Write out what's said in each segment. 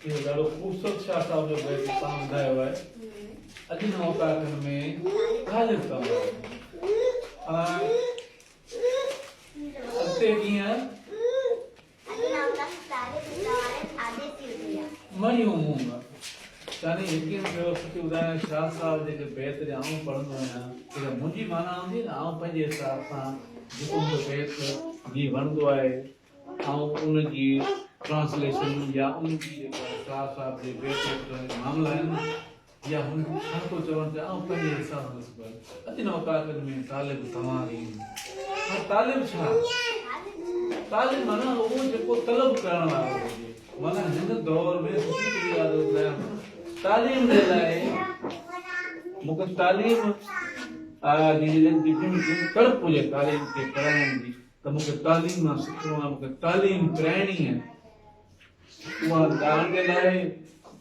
اهو ڏاڍو خوبصورت شاهه صاحب جو بيت توهان ٻڌايو آهي. اڄ نه اوطاقن ۾ طالب توهان آهيو. اڳتي ڪيئن؟ مڙيون مونگ. يعني يقين ڪيو سچ ٻڌايان شاهه صاحب جيڪي بيت جا آئون پڙهندو آهيان جيڪا منهنجي معنيٰ هوندي آهي نه آئون پنهنجي حساب سان جيڪو مونکي بيت جي وڻندو آهي آئون ان جي ٽرانسليشن يا ان جي جيڪا شاهه صاحب جي بيت جا معاملا آهن يا هن ڇا ٿو چوڻ چاهي آئون پنهنجي حساب سان ڏسبو آهي. اڄ نه اوطاقن ۾ طالب توهان رين. هاڻ طالب ڇا؟ طالب معنيٰ اهو جيڪو طلب ڪرڻ وارو هجي. معنيٰ هن دور ۾ سٺي طرح ڳالهه ٻڌايان ٿو. تعليم جي لاء مون کي تعليم جي تڙپ هجي تعليم کي پرائڻ جي ته مون کي تعليم مان سکڻو آهي مون کي تعليم پرائڻي آهي. اها ڳائڻ جي لاء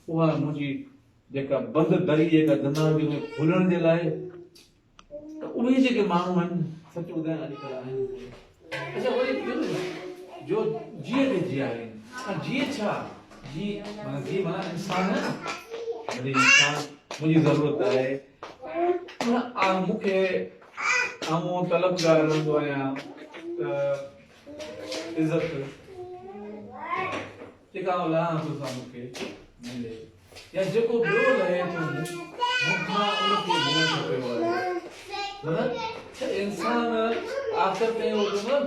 اها منهنجي جيڪا بند دري جيڪا دماغ ۾ کولڻ جي لاء ته اهي جيڪي ماڻهو آهن سچ ٻڌايان اڄڪلهه آهن ڪونه. اڇا وري ٻيو جو جيء کي جيارين ۽ جيء ڇا جي معنيٰ جي معنيٰ انسان آهي نه انسان منهنجي ضرورت آهي معنيٰ مون کي آئون طلبگار رهندو آهيان ته عزت جيڪا آئون لهان ٿو سا مون کي ملي يا جيڪو ٻيو لهي ٿو مون کان ان کي ملڻ کپي آهي. مطلب ته انسان آخر تائين اهو چوندو نه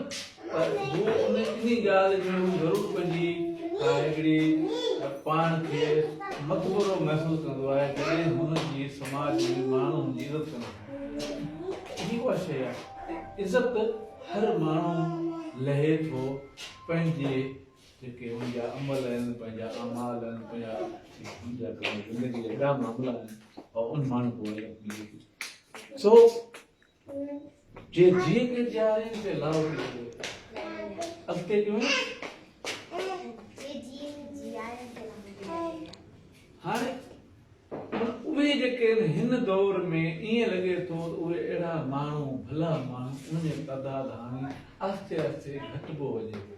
ته هو ان انهي ڳالهه جو هو ضرور پنهنجي هڪڙي پاڻ کي مٿڀرو محسوس ڪندو آهي جڏهن هن جي سماج ۾ ماڻهو هن جي عزت ڪندا آهن. هي اها شيء آهي عزت هر ماڻهو لهي ٿو پنهنجي جيڪي هن جا عمل آهن، پنهنجا اعمال آهن، پنهنجا هن جا ڪم زندگي جا ٻيا معاملا آهن ۽ ان ماڻهو کي عزت ملي ٿي. سو جي جيء کي جيارين سي لاهوتي لڳي. اڳتي ڪيون؟ هاڻي اهي جيڪي آهن هن دور ۾ ائين لڳي ٿو ته اهي اهڙا ماڻهو ڀلا ماڻهو انهن جو تعداد هاڻي آهستي آهستي گهٽبو وڃي ٿو.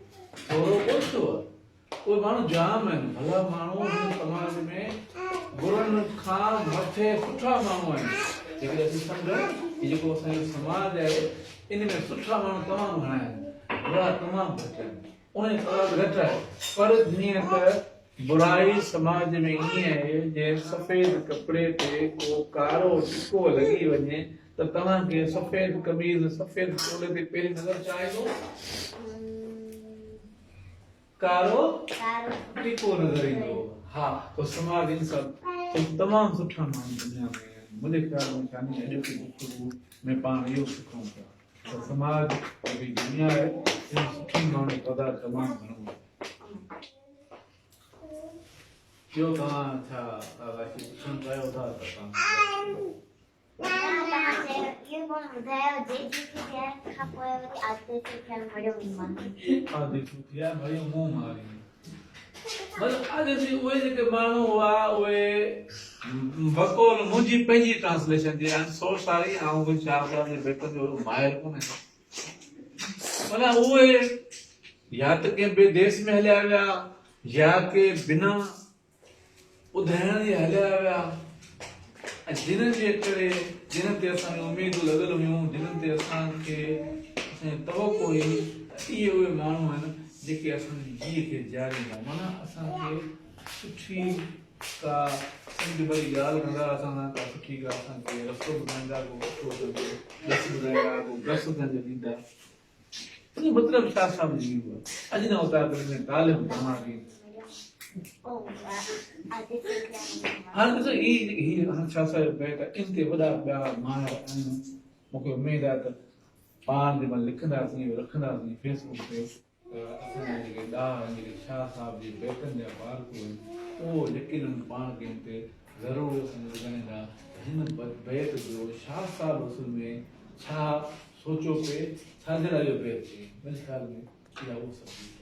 ٿورو ڪونه ٿيو آهي. اهي ماڻهو جام آهن. ڀلا ماڻهو هن سماج ۾ برن کان مٿي سٺا ماڻهو آهن. جيڪڏهن اسين سمجهون هي جيڪو اسان جو سماج آهي ان ۾ سٺا ماڻهو تمام گهڻا آهن برا تمام گهٽ آهن. انهن جو تعداد گهٽ آهي پر جيئن ته برائي سماج ۾ ائين آهي جيئن سفيد ڪپڙي تي ڪو ڪارو ٽڪو لڳي وڃي ته توهان کي سفيد قميض سفيد چولي تي پهرين نظر ڇا ايندو؟ ڪارو ٽڪو نظر ايندو. ها ته سماج ان سان تمام سٺا ماڻهو دنيا ۾ آهن. منهنجي خيال ۾ شاني اڄوڪي گفتگو ۾ پاڻ اهو سکون پيا ته سماج جيڪي دنيا آهي ان ۾ سٺن ماڻهن جو تعداد تمام گهڻو آهي. ٻيو توهان ڇا ڪا راشي پڇڻ چاهيو ٿا ته توهان آديسي اهي جيڪي ماڻهو هئا اهي بقول منهنجي پنهنجي ٽرانسليشن جي آئم سو ساري آئون ڪوئي شاهه صاحب جي بيتن جو وڏو ماهر ڪونه آهيان معنيٰ اهي يا ته ڪنهن ٻئي ديس ۾ هليا ويا يا ڪي بنا ٻڌائڻ جي هليا ويا ۽ جنھن جي ڪري جنھن تي اسان جون اميدون لڳل هيون جنھن تي اسان کي اسان جي توقع هئي ته اهي اهي ماڻهو آهن جيڪي اسان جي جيء کي جياريندا معنيٰ اسان کي سٺي ڪا سمجهه ڀري ڳالهه ڪندا اسان سان ڪا سٺي ڪا اسان کي رستو ٻڌائيندا ڪو سٺو اسان کي ڏس ٻڌائيندا ڪو گس اسان کي ڏيندا ان جو مطلب ڇا سمجهي ويو اڄ نه اوطاقن ۾ طالب تماري هاڻي ڏسو هي هي هاڻي شاهه صاحب بيت ان تي وڏا ٻيا ماهر آهن مون کي اميد آهي ته پاڻ جنهن مهل لکنداسين رکنداسين فيس بڪ تي ته اسان جا جيڪي ڏاها آهن جيڪي شاهه صاحب جي بيتن جا پارکو آهن اهو يقينن پاڻ کي ان تي ضرور اسان کي ٻڌائيندا ته هن بيت جو شاهه صاحب اصل ۾ ڇا سوچيو پئي ڇا جي لاء اهو بيت چيائين منهنجي خيال ۾ اها اهو سمجهي.